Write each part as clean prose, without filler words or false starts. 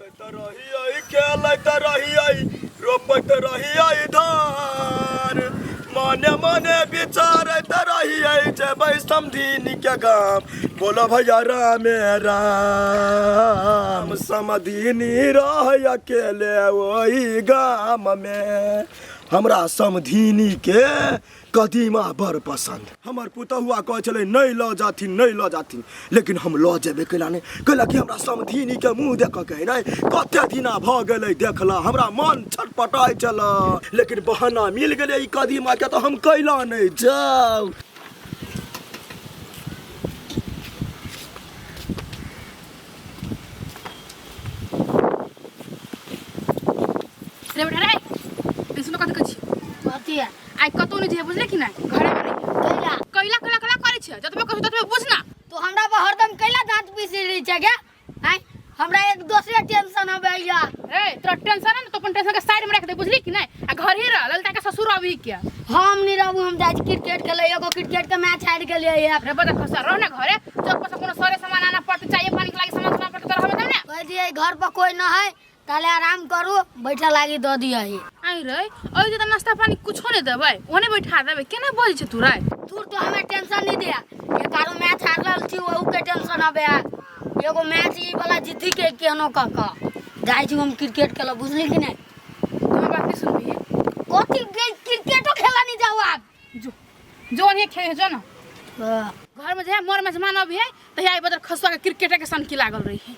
हँसैत रहियै खेलैत रहियै रोपैत रहियै धान मने मने विचारैत रहियै जेबै समधिनी के गाम बोलो भैया रामे राम समधिनी रहै अकेले ओहि गाम में। हमरा समधिनी के कदीमा बड़ पसंद। हमर पुतहुआ कहै छलै नहि लऽ जाथिन नहि लऽ जाथिन, लेकिन हम लऽ जेबै। कैला नहि? कैला कि हमरा समधिनी के मुँह देखऽ के है नहि, कते दिना भऽ गेलै देखला, हमरा मन छटपटाइ छल, लेकिन बहाना मिल गेलै ई कदीमा के तऽ हम कैला नहि जाउ। रे बेटा रे, सुनो कथी कहै छी। कथी है? आइ कतौ नहि जेबै, बुझले कि नहि? घरे मे रहिहे। कैला? कैला कैला कैला करै छियै? जतबे कहै ततबे बुझ ना। तू हमरा पर हरदम कैला दांत पीस रही छै गे? आँय, हमरा एक दोसरे टेंशन आबै या। रे तोरा टेंशन है ने तो अपन टेंशन के साइड में रख दे, बुझली कि नहि? आ घर ही रह, ललिता के ससुर अभी के। हम नहीं रहू, हम जाइ छी क्रिकेट खेले, एगो क्रिकेट के मैच हारि गेलियै या। रे बता खसा रह ना घरे, चौक पर से कोनो सरे सामान आना पड़तै, चाय पानी के लागी सामान सामान पड़तै त रहबे तब ने। कह दियै घर पर कोई न है ताले आराम करू, बैठा लागी दऽ दियै। आई रे, ओइ जे त नाश्ता पानी कुछो नहि देबै, ओने बैठा देबै, केना बजै छै तू रे? तू तो हमें टेंशन नहीं दिया, एक आरो मैच हारल छी ओहू के टेंशन आबे, एगो मैच ई वाला जीती के केहनो कऽ कऽ जाइ छी हम क्रिकेट खेलऽ, बुझली कि नहीं? तू हमर बात नहीं सुनबी? कथी क्रिकेटो खेला नहीं जाऊ आब। जो जो ओनिये खेल जो ना। हाँ। घर में जे मोर मेजमान अभी है तहिया आई बदर खसुआ के क्रिकेट के सनकी लागल रही है।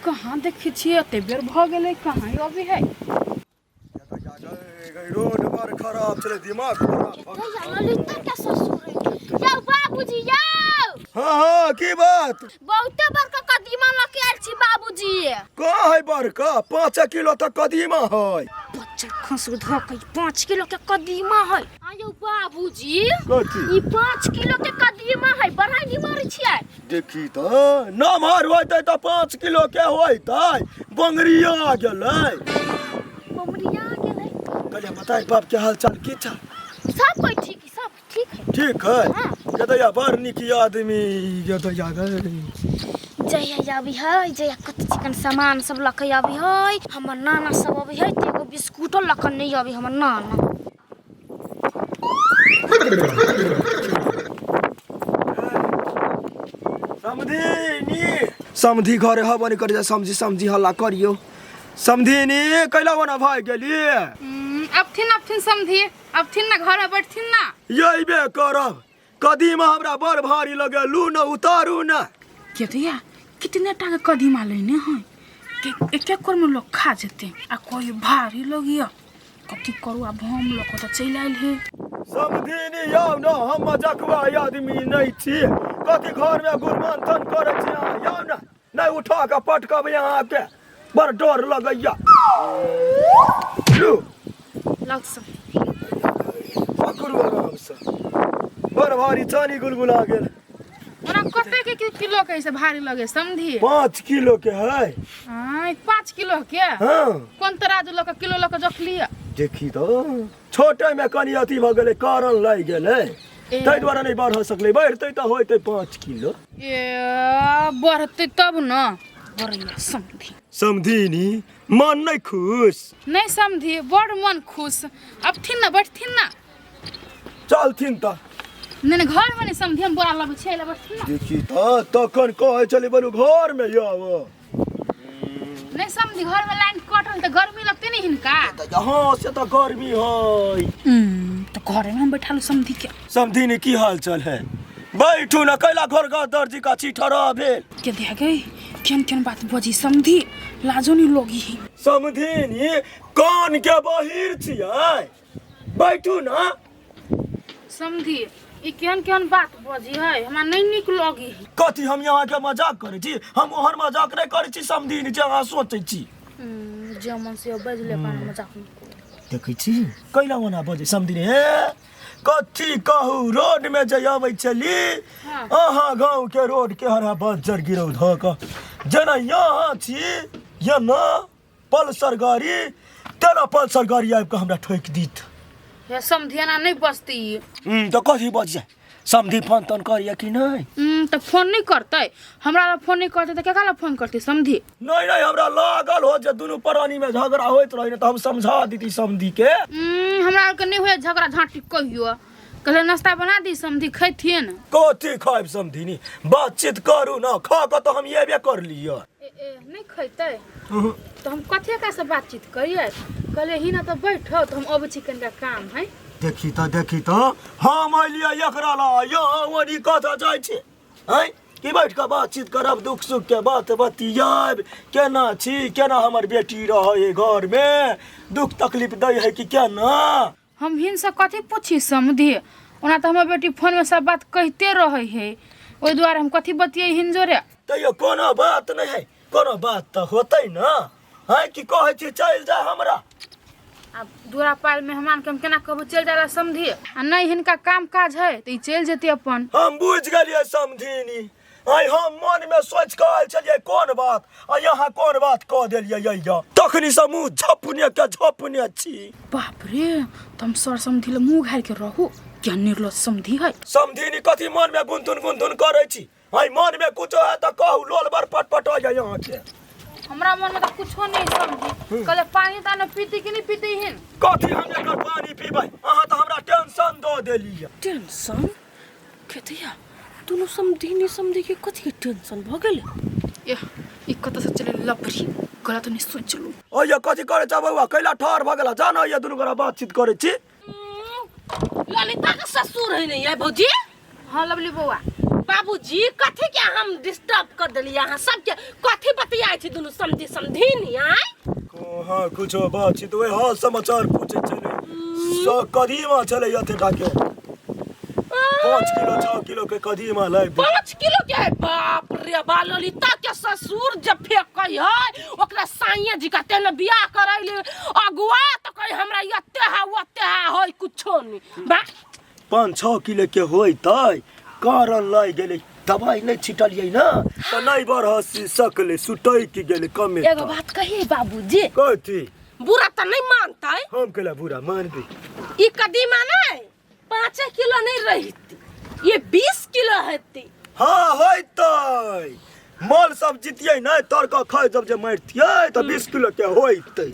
कहाँ देखै छियै एते बेर भऽ गेलै, कहाँ ई अभी है? रोड बड़ खराब छलै, दिमाग खराब भऽ गेल। ललिता के ससुर यौ, बाबूजी यौ। हाँ हाँ, की बात? बहुते बड़का कदीमा लऽ के आयल छी बाबूजी। कहाँ है बड़का? 5 किलो तक कदीमा है। बच्चा खसु धऽ के 5 किलो के कदीमा है। आ यौ बाबूजी। कथी? ई 5 किलो के कदीमा है, बड़ा निमर छियै। देखी तऽ नमहर होइतै तऽ 5 किलो के होइतै, बंगरिया गेलै। बमरिया गेलै। कहलियै बताइ बाप के हाल चाल की छ? सब कोई ठीक है, सब ठीक है। ठीक है। हाँ। गदैया बड़ नीक आदमी गदैया गै। जहिया अभी है, जहिया कत चिकन सामान सब लऽ के अभी है, हमर नाना सब अभी है, तऽ एगो बिस्कुटो लऽ के नहीं अभी हमर नाना। समधी नी समधी घरे हवन कर जा, समझी समझी हल्ला करियो। समधी नी कैला वना भाई गेली? अबथिन अबथिन समधी, अबथिन ना, घर में बैठथिन ना। यही करब, कदीमा हमरा बड़ भारी लगे, लू न उतारू न। के दैया कितने टा के कदीमा लेने हैं कि एक एक में लोग खा जेते, आ कोई भारी लगिया कथी करू? आब हम लोग तऽ चलि आयल हे। समधिनी आउ न, हम मजकवा आदमी नहीं छी, कथी घर में गुरमंथन करै छी अहाँ? आउ न, नहीं उठा के पटकब अहाँके, बड़ डर लगैया। लू लग सब पकड़ू आरामसँ, बड़ भारी चानी गुलगुला गेल। ओना कते के किलो के से भारी लगे समधी? 5 किलो के है। आय 5 किलो के? हाँ। कोन तराजू लऽ के किलो लऽ के जोख लिअ? देखी तऽ छोटे में कनि अथी भऽ गेलै, कारण लागि गेलै, ताहि दुआरे नहि बढ़ सकलै, बढ़तै तऽ होइतै 5 किलो। ए बढ़तै तब न बढ़ैया समधी। समधिनी मन नहीं खुश? नहीं समधी, बड़ मन खुश। अबथिन ना, बैठथिन ना। चलथिन तऽ। नहीं नहीं, घर में नहीं समधी, हम बोरा लबै छियै, बैठथिन ना। देखी तऽ तखन कहै छलै बलू घर में आब। नहीं समधी, घर में लाइन कटल तऽ गर्मी लगतै ने हिनका। हाँ से तऽ गर्मी है। तऽ घरे में हम बैठालू समधी के। समधिनी की हाल चाल है? बैठू न, कैला घर घर दर्जी का चीठरा भेल। के दिया गई केन केन बात बजी समधी, लाजो नहीं लोगी है। समधिनी कान के बहिर छियै, बैठू ना। समधी ई केहन केहन बात बजी है, हमरा नहीं नीक लगी है। कथी हम यहाँ के मजाक करै छी? हम ओहन मजाक नहीं करै छी समधिनी जे अहाँ सोचै छी। जे मन से बजले कारण मजाक नहीं। देखै छी कैला ओना बजै समधिनी? हे कथी कहू, रोड में जे अबै छली अहाँ गाँव के रोड के हरा बज्जर गिरौ धऽ कऽ, जेना यहाँ छी या न पल्सर गाड़ी तेना पल्सर गाड़ी आबि कऽ हमरा ठोकि दीत। हे समधी एना नहीं बजती। तऽ कथी बजियै? समधी फोन तोन करिए कि नहीं? तऽ फोन नहि करतै हमरा लग? फोन नहि करतै तऽ केकरा लग फोन करतै समधी? नहीं नहीं, हमरा लागल हो जे दुनू प्राणी में झगड़ा होइत रही ने, तऽ हम समझा दीती समधी के। हमरा आरके नहि होय झगड़ा झाँटी कहियो। कहले नाश्ता बना दी समधी खैथिन। कथी खायब समधिनी? बातचीत करू ना, खा कऽ तऽ हम एबे कर लिअ। ए ए नहि खैतै तऽ हम कथी का से बातचीत करियै? कहले ही ना तऽ बैठो, तऽ हम अबै छी, कनिका काम है। देखी तऽ, देखी तऽ, हम अलियै एकरा ला, यहाँ ओनी कतऽ जाइ छी? आँय, कि बैठ कऽ बातचीत करब, दुख सुख के बात बतियाब, केना छी, केना हमर बेटी रहै है घरमे, दुख तकलीफ दै है कि केना। हम हिनसँ कथी पूछी समधी? ओना तऽ हमर बेटी फोनमे सब बात कहिते रहै है, ओहि दुआरे हम कथी बतियै हिन जोरे? तैयो कोनो बात नहि है, कोनो बात तऽ होतै ने। है कि कहै छी चलि जा हमरा। आब दुरा पायल मेहमानके हम केना कहबै चलि जाइ लए समधी? आ नहि हिनका काम काज है तऽ ई चलि जेतै अपन। हम बुझि गेलियै समधिनी, आइ हम मनमे सोचि कऽ आयल छलियै कोन बात, आ यहाँ कोन बात कऽ देलियै। अइया तखनी से मुँह झपने के झपने छी। बाप रे, तऽ हम सर समधी लए मुँह घारि के रहू? क्या निर्लज समधी है। समधिनी, कथी मनमे गुनधुन गुनधुन करै छी? आइ मनमे कुछो है तऽ कहू, लोल बड़ पटपट हो जाय अहाँके। हमरा मनमे तऽ कुछो नहि समझी। कहले पानी तानी पीती कि नहि पीती हिन? कथी हम एकर पानी पीबै? अहाँ तऽ हमरा टेंशन दऽ देलियै। टेंशन खेतिया दुनू समधिनी समधी के कथी के टेंशन भऽ गेलै? एह, ई कतऽ से चले लफड़ी, गलत नहि सोचि लू। अइया कथी करै छ बौआ? कैला ठाढ़ भऽ गेला? जान अइया दुनू गोरा बातचीत करै छी। ललिता के ससुर है नहीं है भौजी? हाँ लवली बौआ। बाबूजी, कथी के हम डिस्टर्ब कर देलियै अहाँ सबके? कथी बतियाइ छी दुनू समधी समधिनी आय? कहाँ कुछो बातचीत, ओहि हाल समाचार पूछै छलै। सौ कदीमा छलै एते टाके, 5 किलो 6 किलो के कदीमा लाबि दे। 5 किलो के है? बाप रे बा, ललिता के ससुर जब फेंकै है ओकरा साइया जी कहते ने बियाह करैले अगुआ तऽ कहे हमरा एते है ओते है, है कुछो नहीं बा। 5-6 किलो के होइतै, कारण लागि गेलै, दवाइ नहि छिटलियै ने तऽ नहि बढ़ सकलै, सुटकि गेलै कमे। एगो बात कहिए बाबूजी? कथी? बुरा तऽ नहीं मानतै? हम केला बुरा मानबै? ई कदीमा नहीं 5 किलो नहीं रहिती, ये 20 किलो हेती। हाँ होइतै, मल सब जितियै नहि तर कऽ खाइ जब जे मरतियै तऽ 20 किलो के होइतै।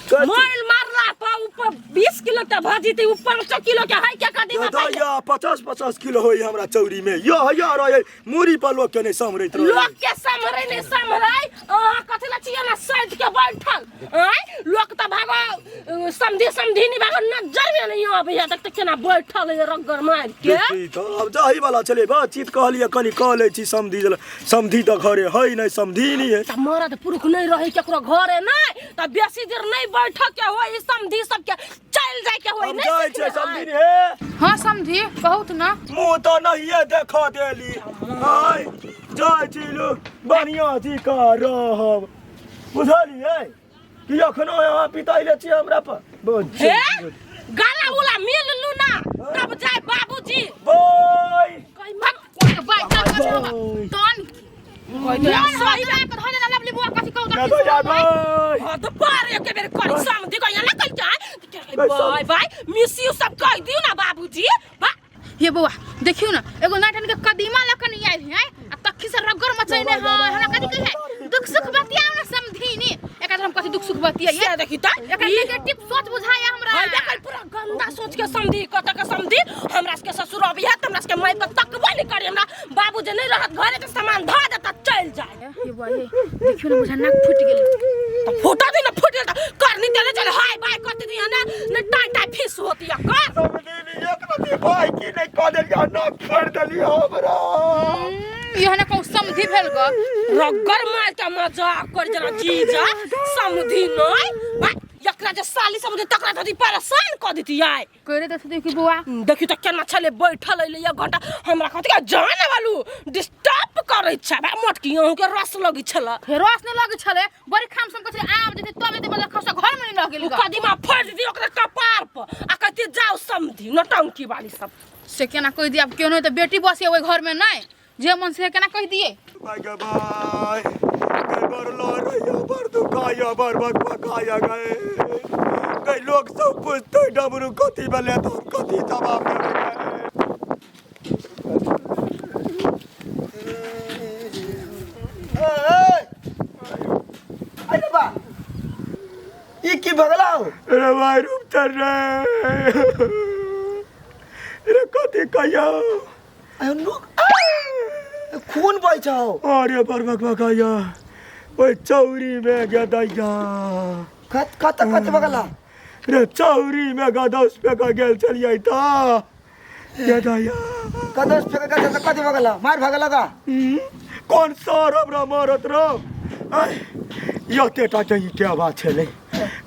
कथी? मोल मारला पर ऊपर 20 किलो के भऽ जेतै, उ 5 किलो के है के कदीमा? दादा, 50-50 किलो होई हमरा चौरी में, यो या रहे मूड़ी पर लोग के नहीं सम्हरैत रहे। लोग के सम्हरै नहीं सम्हरै, अहाँ कथी ला छियै ना सैद के बैठल आँय? लोग तऽ भागो समधी समधिनी भागो नजर में नहीं आबै है, तक केना बैठल है रगड़ मार के। देखी तऽ अब जाही वाला छलै बातचीत, कहलियै कनि कऽ लै छी समधी जल, समधी तऽ घरे है नहि, समधी नहीं है। तऽ मरद पुरुख नहीं रहे केकरो घरे नहीं तऽ बेसी देर नहीं बैठ के होई, समधी सबके चल जाय के होई। हम नहीं जाइ छै सिखने समधी हे। हाँ समधी, कहू तऽ ना। मुँह तऽ नहिए देखा देली। आय जाइ छी लू, बढ़िआँ जी का रहब, बुझलियै कि एखनो अहाँ पिताइले छी हमरा पर। हे गाला उला मिल लू ना तब जाय बाबूजी। बाय। बाय तन सही बात धऽ देना लवली बुआ, कथी कहू? दादा, बाय। हाँ तो बार एक बेर करी समधी को यहाँ ना कल जाए, बाय बाय मिस you सब कह दियो ना बाबूजी बा। हे बौआ, देखियौ ने, एगो नाटन के कदीमा लऽ कऽ नहि आयल है आ तखी से रगड़ मचैने है। हमरा कथी कहै दुख सुख बतियाओ ना समधिनी। एकर हम कथी दुख सुख बतियाइए? से देखी त एकर नेगेटिव सोच बुझाया हमरा। हाय देखै, पूरा गंदा सोच के समधी कत के समधी हमरा सबके ससुर अभी है त हमरा सबके माय पर तकबो नहीं करी। हमरा बाबूजी नहीं रहत घरे त सामान ध देता चल जाए। हे बौआ, हे देखियौ ने, बुझा नाक फूटि गेलै। त फूटा दी ना, फूट गेल त करनी देने चल, हाय बाय करती दी ना ने टाई टाई फीस होती है कर। समधिनी, एक रति बाय की नहि कऽ देलियै, नाक फाड़ि देलियै हमरा। इह ने कहू समधी भेल ग। रगड़ मार के मजाक कर जना जीजा समधी नहीं बा, एकरा जे साली समझे तकरा धदी परेशान कर देती आय। करे तऽ देखी बौआ। देखी तऽ केना छलै बैठल अइलै एक घंटा, हमरा कहती कि जाने वालू डिस्टर्ब करै छै बा, मोटकी अहूँके रस लगै छलै। हे रस नहि लगै छलै, बड़ी खाम सम कहै छलै आब जेतै तब जेतै, बदला खसा घरमे नहि रह गेल ओ ग। कदीमा फोड़ि देती ओकरा कपार पर आ कहती जाओ समधी नौटंकी वाली सब। से केना कहि दिए? आब केओ नहि तऽ बेटी बसिए ओहि घरमे, नहि जे मन से केना कहि दिए? बाय गे बाय गे, बड़ लड़ैया, बड़ दुखाया, बड़ बकबकाया गए। गई लोग सब पूछते डमरू कथी भेलै तऽ हम कथी जवाब देबै अरे बा ई की भगला हो रे भाई रूप चल रे रे कथी कहियो अयो नु खून बहै छौ अरे पर भगवा ओइ चौरी में गदैया कत कत कत भगला रे चौरी में गदौस पे का गेल चलिए त गदैया कदस फेक कत कत भगला मार भगला का कौन सर हमरा मारत रो यते टा के ईटे बात छलै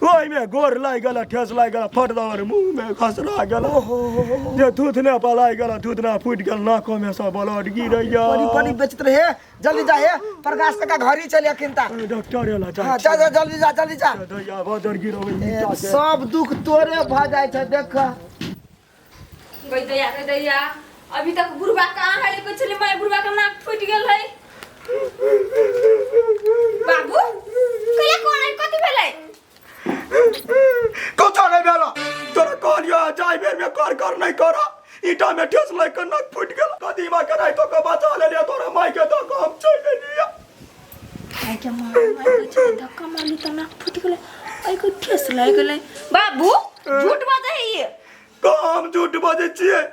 ओहिमे गोर लागि गेल ठेस लागि गेल फट दर मुँहमे खसरा गेल जे थूथने पर लागि गेल थूथना फूटि गेल नाकोमे सब ब्लड गिरैया पानी पानी बेचत रहे जल्दी जा हे प्रकाश का घर ही चले अखिन ता डॉक्टर एला जा हां जा जा जल्दी जा जल्दी जा दैया बदर गिरबै ए, ईटा के। सब दुख तोरे भ जाइ छै देख गई दैया गई दैया अभी तक बुढ़वा कहाँ है कुछ नहीं मैं बुढ़वा का नाक फूट गेल है बाबू कहिया कोन है कथी भेलै कुछो नहि भेल तोरा कहलियो जाय बेर में कर कर नहि कर ईटा में ठेस लागि के नाक फूटि गेल कदीमा के राइतो के बचा लेलियै तोरा माय के दऽ के हम चलि एलियै आइ के मार मार के छै धक्का मारली तऽ नाक फूटि गेलै आइ के ठेस लागि गेलै बाबू झूठ बाजै है ये कहाँ हम झूठ बजै छियै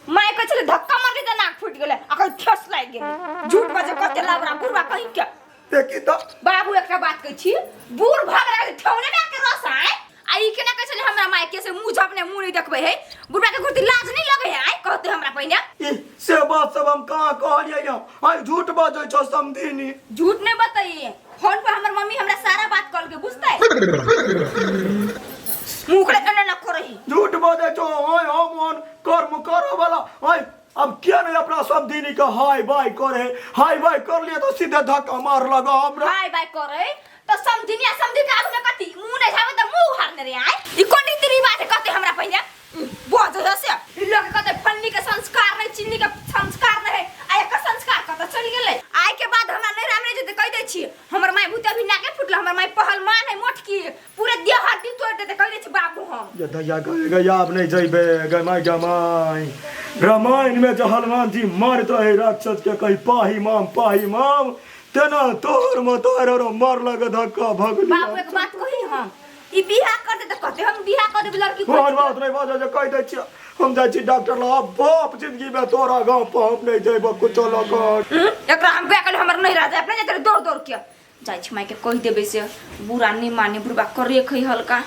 माय कहै छलै धक्का मारली तऽ नाक फूटि गेलै आ कहीं ठेस लागि गेलै झूठ बाजै कते लाबरा बुढ़वा कहीं के देखी तऽ बाबू एकटा बात कहै छी बूढ़ भऽ गेलै ठेहुने में के रस आय आ ई केना कहै छलै हमरा माय के से मुँह झपने मुँह नहीं देखबै है बुढ़वा के कुर्ती लाज नहीं लगै है आय कहते हमरा पहिने ई से बात सब हम कहाँ कहलियै यौ आइ झूठ बजै छौ समधिनी झूठ नहीं बताइए फोन पर हमर मम्मी हमरा सारा बात कहलकै बुझतै मुँह के एना ना करही झूठ बजै छौ आइ हम ओन कर्म करऽ वाला आइ अब किया नहीं अपना समधिनी के हाय बाय करे हाय बाय कर लिए तो सीधे धक्का मार लगा हमरा हाय बाय करे तो समझिनिया समझी के आगू में कथी मुंह नहीं झावे त मुंह हारने रे आय ई कोन रीति रिवाज है कहते हमरा पहिने बोझ है से ई लोग कहते फन्नी के संस्कार नहीं चिन्नी के संस्कार नहीं आ एकर संस्कार कत चल गेलै आय के बाद हमरा नहीं राम रे जे कह दै छी हमर माय भूत अभी नाके फुटल हमर माय पहलवान है मोटकी पूरे देह हड्डी तोड़ देते कह दै छी बाबू हम ये दैया गए गया अब नहीं जइबे गमाय गमाय रामायण में जो हनुमान जी मारत रहे राक्षस के कही पाही माम पाही माम तेना तोहर मतार और मार लग धक्का भगली बाबू एक बात कही हम ई बियाह कर दे त कहते हम बियाह कर देब लड़की को कोन बात नहीं बाजो जे कह दै छियै हम जाइ छी डॉक्टर लग बाप जिंदगी में तोरा गाँव पर हम नहीं जइबो कुछो लग एकरा हम गया कहले हमर नहीं रह जाए अपने जाते दौड़ दौड़ के जाइ छी माय के कहि देबै से बुरा नहि माने बुढ़बा करे खै हल्का।